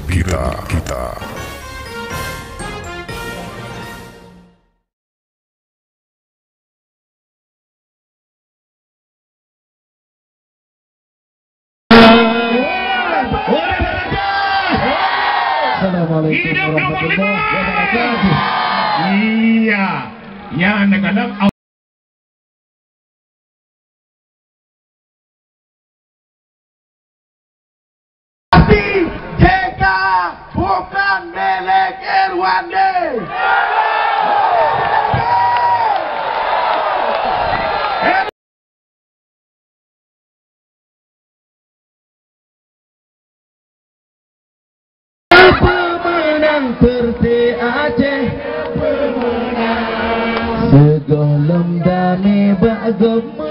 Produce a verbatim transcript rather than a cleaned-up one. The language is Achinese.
Kita, kita. Assalamualaikum warahmatullahi wabarakatuh. Iya, ya, anak-anak. Tapi jika bukan milik Irwandi. Pemenang Persi Aceh, pemenang. Sigohlom damé bak geumeue.